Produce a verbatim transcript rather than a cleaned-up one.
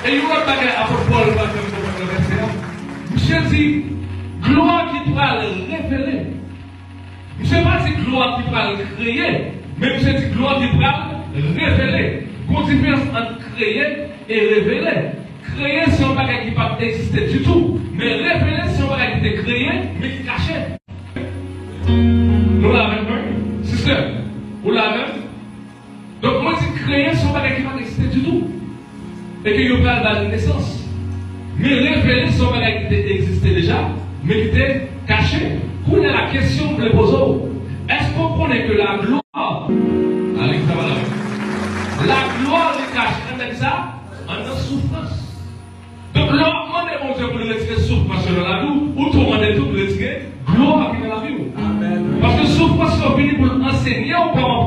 E yon lòt bagay apot Pòl pa janm konprann nan vèsè a. Misye di, glwa ki pral revele. Misye pa di glwa ki pral kreye, men misye di glwa ki pral revele. Gon diferans ant kreye e revele. Kreye se yon bagay ki pa t egziste ditou, men revele se yon bagay ki te kreye, men ki kache. Nou la avèk mwen, sister? Ou la avèk m? Donk, mwen di kreye se yon bagay ki pa t egziste ditou. E ke yo pral ba l nesans. Men revele se yon bagay ki te egziste deja, men ki te kache. Kounye a la, kesyon m vle poze w, èske w konnen ke la gloire, ale ki sa pale avè m, la gloire li kache anndan ki sa? Anndan soufrans. Donk, lè w ap mande Bondye pou l retire soufrans yo nan lavi w, ou tou mande tou pou l retire glwa ki nan lavi w. Paske soufrans yo vini pou l ansenye w kòman